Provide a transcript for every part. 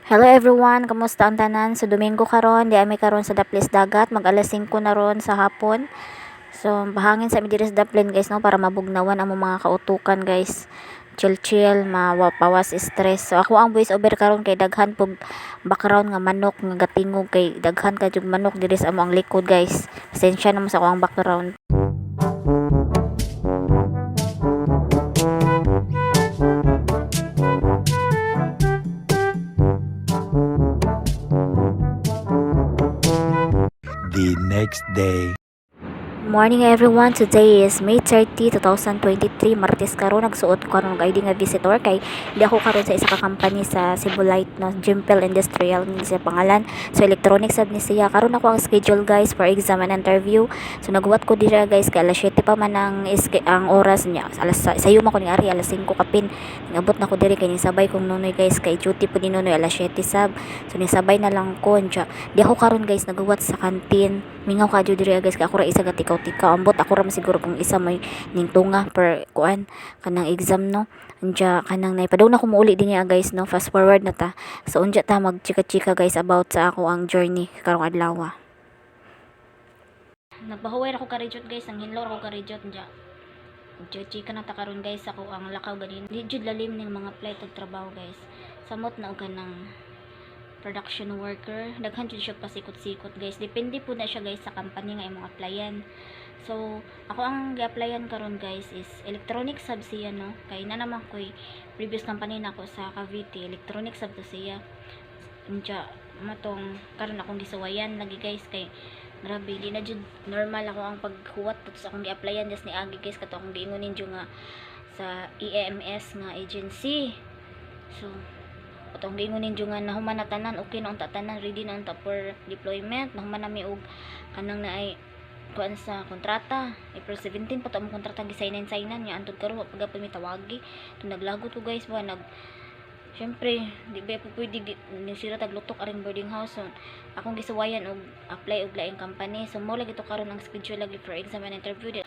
Hello everyone, kamusta ang tanan? So Domingo karon, di ami karon sa Daplis Dagat, mag alas 5 na ron sa hapon. So bahangin sa mi diri sa Daplin, guys, no, para mabugnawan ang mga kautukan, guys. Chill chill, mapawas stress. So ako ang voice over karon kay daghan pug background nga manok nga gatingog kay daghan ka jud manok diri sa among likod, guys. Pasensya na mo sa ako ang background. The next day. Morning everyone, today is May 30, 2023, Martes karon. Nagsuot ko karon og ID nga visitor kay di ako karon sa isa ka company sa Cebu Light, no, Jimpel Industrial ni siya pangalan. So electronic sab ni siya. Karon ako ang schedule, guys, for exam and interview. So naghuwat ko dira, guys, kay alas 7 pa man ang oras niya. Alas sayo man ko ni ari alas 5 kapin. Ningabot na ko diri kay nisabay kong Nonoy, guys, kay duty po ni Nonoy alas 7 sab. So nisabay na lang ko. Unya, di ako karon, guys, naghuwat sa canteen. Mingaw ka diri, guys, kay ako ra isa gatikaw-tikaw. Ambot ako ra man siguro kung isa may ning tunga per kuan kanang exam, no. Unya kanang naipadung na ko muuli din niya, guys, no. Fast forward na ta. So unya ta magchika-chika, guys, about sa ako ang journey karong adlaw. Nagpahuway ra ko karijot, guys, ang hinlo ra ko karijot. Unya chika na ta karon, guys, ako ang lakaw ganin. Di jud lalim ning mga apply og trabaho, guys. Samot na og kanang production worker, daghan jud siya pasikot-sikot, guys. Depende po na siya, guys, sa company nga imong applyan. So ako ang gi-applyan karon, guys, is electronic sub siya, no, kay na naman koy previous company nako sa Cavite, electronic sub to siya. Unya matong karon akong gisuwayan lagi, guys, kay grabe, di na jud normal ako ang paghuwat. Tapos akong gi-applyan just ni agi, guys, kato akong giingon ninyo nga sa EMS nga agency. So atong giingon ninyo nga nahuman na tanan, okay na unta tanan, ready na unta for deployment, nahuman na mi og kanang naay kuan sa kontrata. April 17 pa to among kontrata gisignan-signan niya. Antud karon wa pa gapon mi tawagi. To naglagot ko, guys, ba nag syempre, di ba po pwede nisira taglutok aring boarding house. So akong gisuwayan og apply og laing company. So mo lagi to karon ang schedule lagi for exam and interview.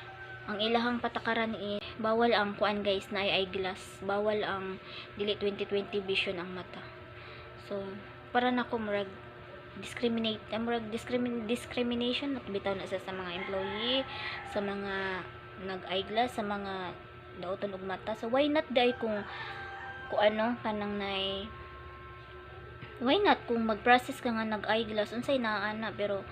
Ang ilahang patakaran i bawal ang kuan, guys, na ay eyeglass, bawal ang dili 2020 vision ang mata. So para nako murag discriminate, murag discrimination na bitaw na sa mga employee, sa mga nag eyeglass, sa mga dauton og mata. So why not day kung ano kanang nay, why not kung mag-process ka nga nag eyeglass, unsay naa ana? Pero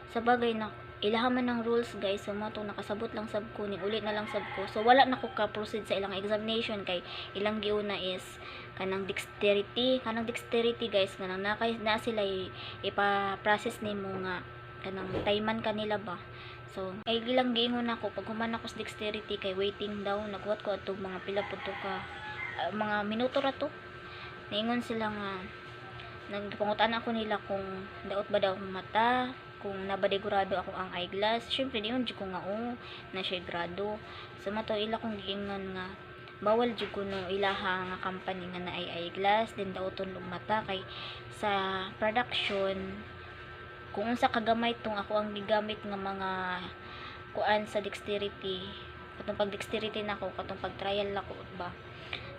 sa bagay na ilaha man ng rules, guys. So mo to nakasabot lang sab ko ni ulit na lang sab ko. So wala na ko ka proceed sa ilang examination kay ilang giuna is kanang dexterity, guys, kanang na, kay na sila ipa-process nimo nga kanang tayman kanila ba. So ay ilang giingon nako pag human ako sa dexterity kay waiting daw, naghuwat ko atong mga pila pud to ka mga minuto ra to. Niingon sila nga nagpangutan ako nila kung daot ba daw akong mata, kung nabadigurado ako ang eyeglass. Syempre diyon jud ko nga oo na siya grado. So mato ila kong giingon nga bawal jud kuno ilaha nga company nga naay eyeglass then daoton og mata kay sa production kung unsa kagamay tong ako ang gigamit nga mga kuan sa dexterity, katong pag dexterity nako, katong pag trial nako ba,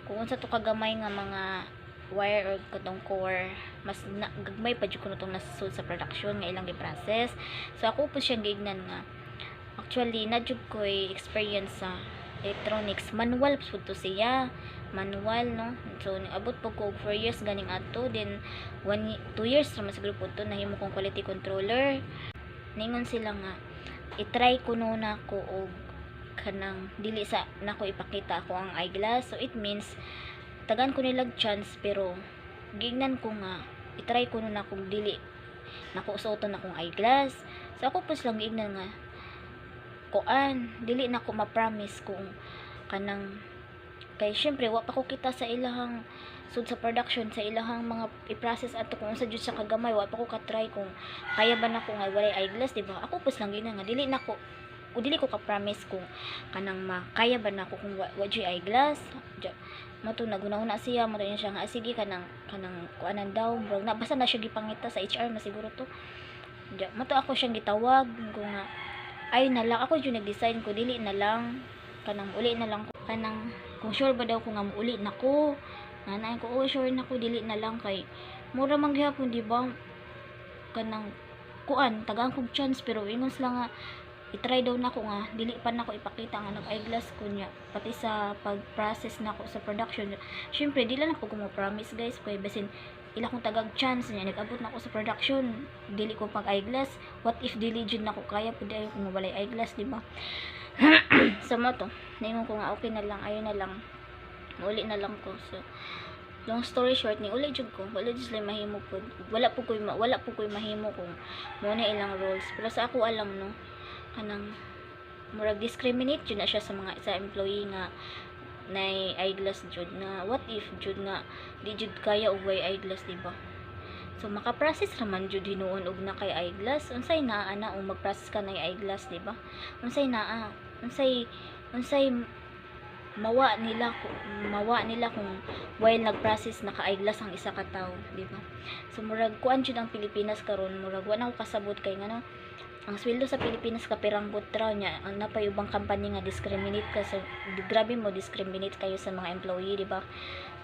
kung unsa to kagamay nga mga wire or katong core, mas na, gagmay pa jud kuno tong nasud sa production nga ilang gi-process. So ako po siyang giignan nga actually na jud ko'y experience sa electronics, manual pud to siya, manual, no. So niabot po ko og 4 years ganing ato, then 1 2 years ra man siguro po to nahimo kong quality controller. Ningon sila nga i-try ko no nako og kanang dili sa nako ipakita ako ang eyeglass. So it means tagaan ko nilag chance, pero giingnan ko nga i-try ko no na kung dili nako suoton akong eyeglass. So ako po silang giingnan nga kuan, dili na ko ma-promise kung kanang kay syempre wa pa ko kita sa ilahang sud sa production, sa ilahang mga i-process ato, kung unsa jud siya kagamay. Wa pa ko ka-try kung kaya ba nako nga walay eyeglass, di ba? Ako po silang giingnan nga dili nako o dili ko ka-promise kung kanang makaya ba nako kung wa jud eyeglass. Mato naghuna-huna siya, mato niya siya nga, "Ah, sige, kanang kanang kuanan daw." Murag na basta na siya gipangita sa HR na siguro to. Ja, mato ako siyang gitawag ko nga ay na lang ako jud nag-design ko dili na lang kanang uli na lang ko kanang kung sure ba daw ko nga muuli na ko. Nanay ko, oh, sure na ko, dili na lang kay mura man gihapon, di ba? Kanang kuan, tagaan kog chance, pero ingon sila nga i-try daw nako nga dili pa nako ipakita nga nag-eyeglass ko niya, pati sa pag-process nako sa production. Syempre di lang ako ko mo promise, guys, kay basin ila kong tagag chance niya, nag-abot na ako sa production, dili ko pag eyeglass. What if dili jud nako kaya pud ayo kung walay eyeglass, di ba? So mo to, ningon ko nga okay na lang, ayo na lang, uli na lang ko. So long story short, ni uli jud ko, wala jud sila mahimo pud, wala po koy mahimo kung mo na ilang rules. Pero sa ako alam, no, kanang murag discriminate jud na siya sa mga sa employee nga nay eyeglass jud, na what if jud nga di jud kaya og way eyeglass, di ba? So maka-process raman jud hinuon og na kay eyeglass. Unsay naa ana og mag-process ka na eyeglass, di ba? Unsay naa, unsay mawa nila kung while nag-process naka-eyeglass ang isa ka tawo, di ba? So murag kuan jud ang Pilipinas karon, murag wa na ko kasabot kay ngano ang sweldo sa Pilipinas kapiranggot raw niya, ang napay ubang company nga discriminate ka sa, grabe mo discriminate kayo sa mga employee, di ba?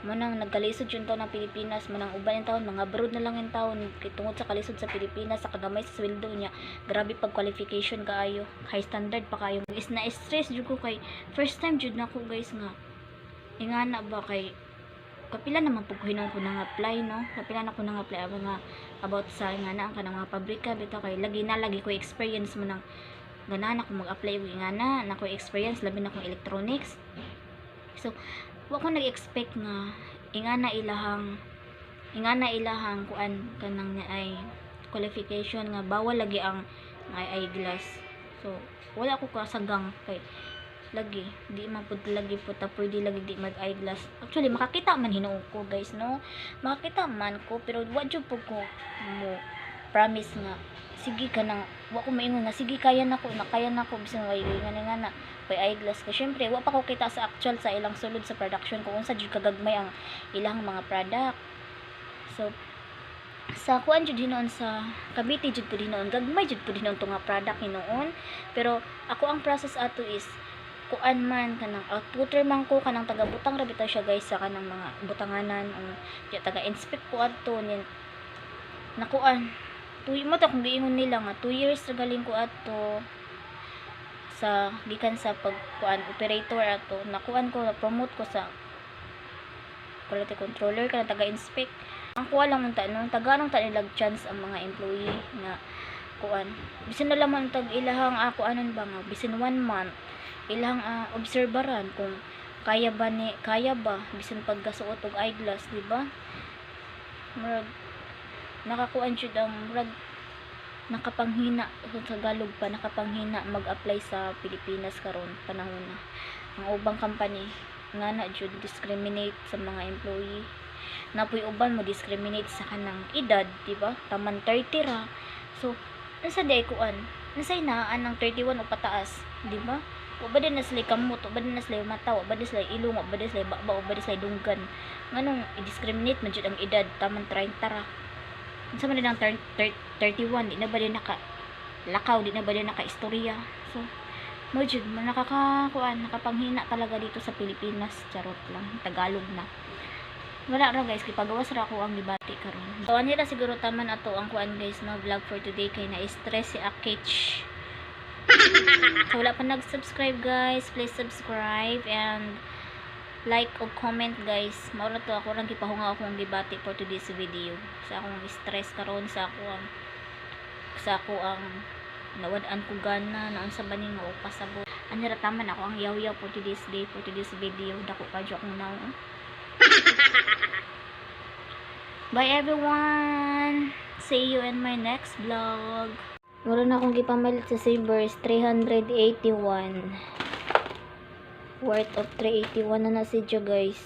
Mo nang nagkalisod yung taon ng Pilipinas, mo nang uban yung taon mga abroad na lang yung taon kay tungod sa kalisod sa Pilipinas, sa kagamay sa sweldo niya, grabe pag qualification kaayo, high standard pa kayo. Is na stress jud ko kay first time jud nako, guys, nga ingana ba, kay kapila naman pug hinuon ko nang apply, no, kapila na ko nang apply mga about sa nga na ang kanang mga pabrika bitaw, kay lagi na lagi ko experience mo nang ganahan ako mag-apply og ingana na ko experience, labi na kung electronics. So wa ko nag-expect nga ingana ilahang kuan kanang ay qualification nga bawal lagi ang ay eyeglass. So wala ko kasagang kay lagi di man pud lagi pud ta pwede lagi di mag eyeglass. Actually makakita man hinuon ko, guys, no, makakita man ko, pero wa jud pud ko mo promise nga sige ka nang wa ko maingon nga sige kaya nako na kaya nako bisan way nga nga na way eyeglass ka. Syempre wa pa ko kita sa actual sa ilang sulod sa production kung unsa jud kagagmay ang ilang mga product. So sa kuan jud hinuon, sa Cavite jud pud hinuon, gagmay jud pud hinuon to nga product hinuon, pero ako ang process ato is kuan man, kanang outputter man ko, kanang taga-butang ra bitaw siya, guys, sa kanang mga butanganan o di taga inspect ko adto nin nakuan tuy mo ta kung giingon nila nga 2 years ra galing ko adto sa gikan sa pagkuan operator ato, nakuan ko, na promote ko sa quality controller, kanang taga-inspect. Ang kuha lang unta no, taganong ta nilag chance ang mga employee nga kuan, bisan na lamang tag ilahang ako anon ba nga bisan 1 month ilang obserbaran kung kaya ba ni kaya ba bisan pagkasuot og eyeglass, di ba? Murag nakakuan jud ang murag nakapanghina sa Tagalog pa, nakapanghina mag-apply sa Pilipinas karon panahon na ang ubang company nga na jud discriminate sa mga employee. Napoy uban mo discriminate sa kanang edad, di ba? Taman 30 ra. So unsa di ay kuan, unsay naan ang 31 o pataas, di ba? Wa ba din na sila kamot, wa ba din na sila mata, wa ba din sila ilong, wa ba din sila baba, wa ba din sila dunggan? Nganong i-discriminate man jud ang edad, taman 30 ra? Unsa man din ang 31? Di na ba din naka lakaw, di na ba din naka istorya? So mo jud mo nakakakuan, nakapanghina talaga dito sa Pilipinas. Charot lang, Tagalog na. Wala ra, guys, gipagawas ra ako ang gibati karon. So ani ra siguro taman ato ang kuan, guys, no, vlog for today kay na stress si Akich. So wala pa nag-subscribe, guys, please subscribe and like o comment, guys. Mao ra to, ako rang gipahunga akong gibati for today's video sa akong stress karon, sa ako ang nawad-an ko gana na unsa ba ni nga pasabot. Ani ra taman ako ang yaw-yaw for today's day, for today's video. Dako pa jud akong nawong. Bye everyone, see you in my next vlog. Wala na akong gipamalit sa Savers, 381. Worth of 381 na na siya, guys.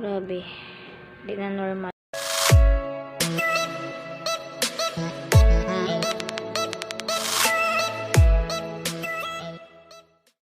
Grabe. Di na normal.